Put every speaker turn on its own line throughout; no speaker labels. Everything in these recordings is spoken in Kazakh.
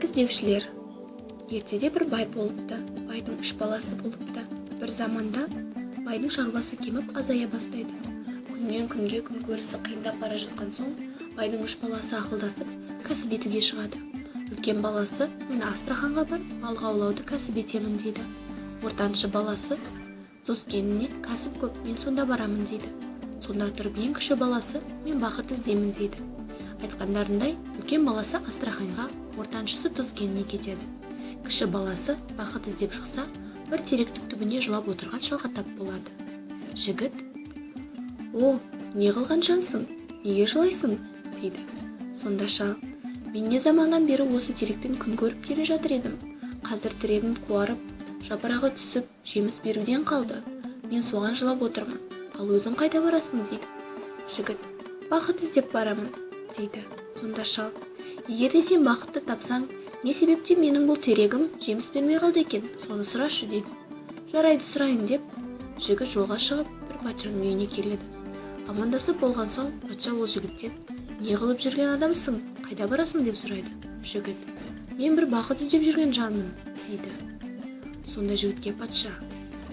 Іздеушілер. Ертеде бір бай болыпты. Байдың үш баласы болыпты. Бір заманда байдың шаруасы кеміп, азая бастайды. Күннен күнге күнкөрісі қиындап бара жатқан соң, байдың үш баласы ақылдасып, кәсіп етуге шығады. Үлкен баласы: «Мен Астраханға барып, балық аулауды кәсіп етемін», – дейді. Ортаншы баласы: «Тұз кеніне кәсіп көп, мен сонда барамын», – дейді. Сонда тұрып ең кіші баласы: «Мен бақыт іздеймін», – дейді. Айтқандарындай, үлкен баласы Астраханьға, ортаншысы тұз кеніне кетеді. Кіші баласы бақыт іздеп шықса, бір теректің түбіне жылап отырған шалға тап болады. Жігіт: «О, не қылған жансың, неге жылайсың?» – дейді. Сонда шал: «Мен не заманнан бері осы терекпен күн көріп келе жатыр едім. Қазір терегім қуарып, жапырағы түсіп, жеміс беруден қалды. Мен соған жылап отырмын. Ал өзің қайда барасың?» – дейді. Жігіт: «Бақыт іздеп барамын», – дейді. Сонда шал: «Егер де сен бақытты тапсаң, не себептен менің бұл терегім жеміс бермей қалды екен, соны сұрашы», – дейді. «Жарайды, сұрайын», – деп жігіт жолға шығып, бір патшаның үйіне келеді. Амандасып болған соң, патша ол жігіттен: «Не қылып жүрген адамсың, қайда барасың?» – деп сұрайды. Жігіт: «Мен бір бақыт іздеп жүрген жанмын», – дейді. Сонда жігітке патша: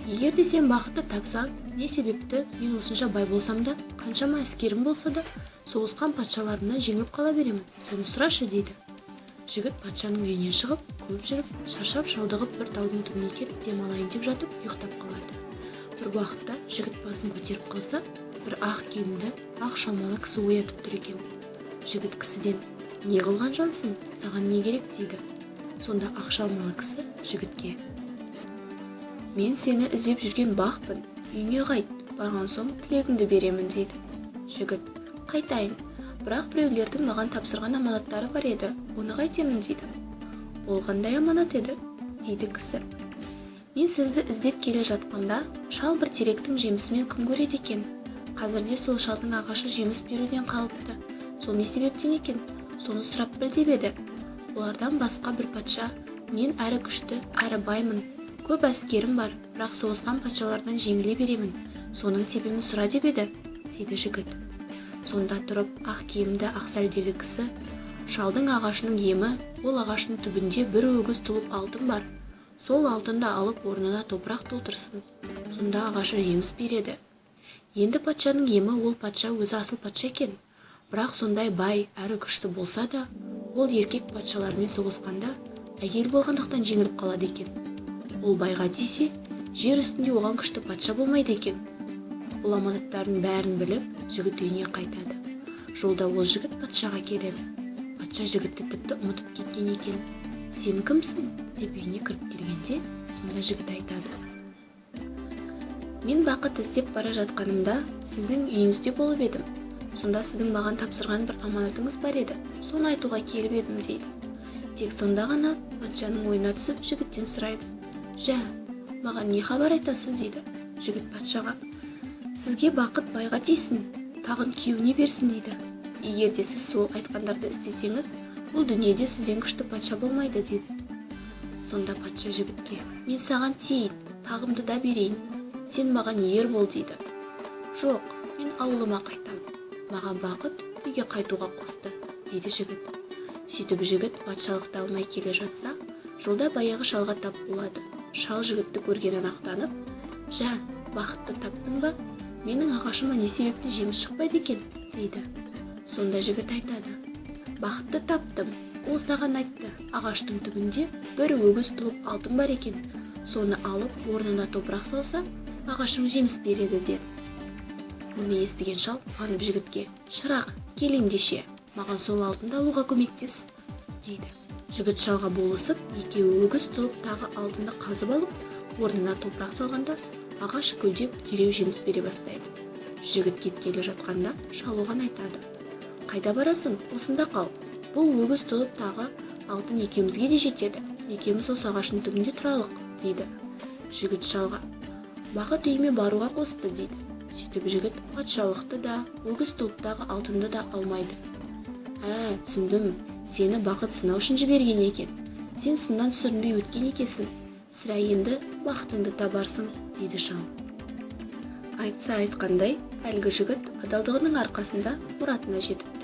«Егер де сен бақытты тапсаң, не себепті мен осынша бай болсам да, қаншама әскерім болса да, соғысқан патшаларымнан жеңіліп қала беремін, соны сұрашы?» – дейді. Жігіт патшаның үйінен шығып, көп жүріп, шаршап шалдығып, бір таудың түбіне келіп, демалайын деп жатып, ұйықтап қалады. Бір уақытта жігіт басын көтеріп қалса, бір ақ киімді, ақ шаумалы кісі оятып тұр екен. Жігіт кісіден: «Не қылған жансың, саған не керек?» – дейді. Сонда ақ шаумалы кісі жігітке: «Мен сені іздеп жүрген бақпын. Үйіңе қайт, барған соң тілегіңді беремін», – дейді. Жігіт: «Қайтайын, бірақ біреулердің маған тапсырған аманаттары бар еді, оны қайтемін?» – дейді. «Ол қандай аманат еді?» – дейді кісі. «Мен сізді іздеп келе жатқанда, шал бір теректің жемісімен күн көреді екен. Қазірде сол шалдың ағашы жеміс беруден қалыпты. Сол не себептен екен, соны сұрап біл деп еді. Олардан басқа бір патша: "Мен әрі күшті, әрі баймын, көп әскерім бар, бірақ соғысқан патшалардан жеңіле беремін, соның себебін сұра" деп еді», – дейді жігіт. Сонда тұрып ақ киімді, ақ сәлделі кісі: «Шалдың ағашының емі – ол ағаштың түбінде бір өгіз тұлып алтын бар. Сол алтынды алып, орнына топырақ толтырсын, сонда ағашы жеміс береді. Енді патшаның емі – ол патша өзі асыл патша екен, бірақ сондай бай әрі күшті болса да, ол еркек патшалармен соғысқанда әйел болғандықтан жеңіліп қалады екен. Ол байға тисе, жер үстінде оған күшті патша болмайды екен». Бұл аманаттардың бәрін біліп, жігіт үйіне қайтады. Жолда ол жігіт патшаға келеді. Патша жігітті тіпті ұмытып кеткен екен. «Сен кімсің?» – деп үйіне кіріп келгенде, сонда жігіт айтады: «Мен бақыт іздеп бара жатқанымда, сіздің үйіңізде болып едім. Сонда сіздің маған тапсырған бір аманатыңыз бар еді, соны айтуға келіп едім», – дейді. Тек сонда ғана патшаның ойына түсіп, жігіттен сұрайды: «Жә, маған не хабар айтасыз?» – дейді. Жігіт патшаға: «Сізге бақыт байға тисін, тағын күйеуіне берсін», – дейді. «Егер де сіз сол айтқандарды істесеңіз, бұл дүниеде сізден күшті патша болмайды», – деді. Сонда патша жігітке: «Мен саған тиейін, тағымды да берейін, сен маған ер бол», – дейді. «Жоқ, мен ауылыма қайтамын, маған бақыт үйге қайтуға қосты», – дейді жігіт. Сөйтіп жігіт патшалықты алмай келе жатса, жолда баяғы шалға тап болады. Шал жігітті көргеннен ақтанып: «Жә, бақытты таптың ба? Менің ағашыма не себепті жеміс шықпайды екен?» – дейді. Сонда жігіт айтады: «Бақытты таптым. Ол саған айтты, ағаштың түбінде бір өгіз тұлып алтын бар екен, соны алып, орнына топырақ салса, ағашың жеміс береді деді». Мұны естіген шал қуанып жігітке: «Шырақ, кел ендеше, маған сол алтынды алуға көмектес», – дейді. Жігіт шалға болысып, екеуі өгіз тұлып тағы алтынды қазып алып, орнына топырақ салғанда, ағаш гүлдеп, дереу жеміс бере бастайды. Жігіт кеткелі жатқанда, шал оған айтады: «Қайда барасың? Осында қал. Бұл өгіз тұлып тағы алтын екеумізге де жетеді. Екеуміз осы ағаштың түбінде тұралық», – дейді. Жігіт шалға: «Бақыт үйіме баруға қосты», – дейді. Сөйтіп жігіт патшалықты да, өгіз тұлыптағы алтынды да алмайды. «Ә, түсіндім, сені бақыт сынау үшін жіберген екен. Сен сыннан сүрінбей өткен екенсің. Сірә, енді бақытыңды табарсың», – дейді шал. Айтса айтқандай, әлгі жігіт адалдығының арқасында мұратына жетіпті.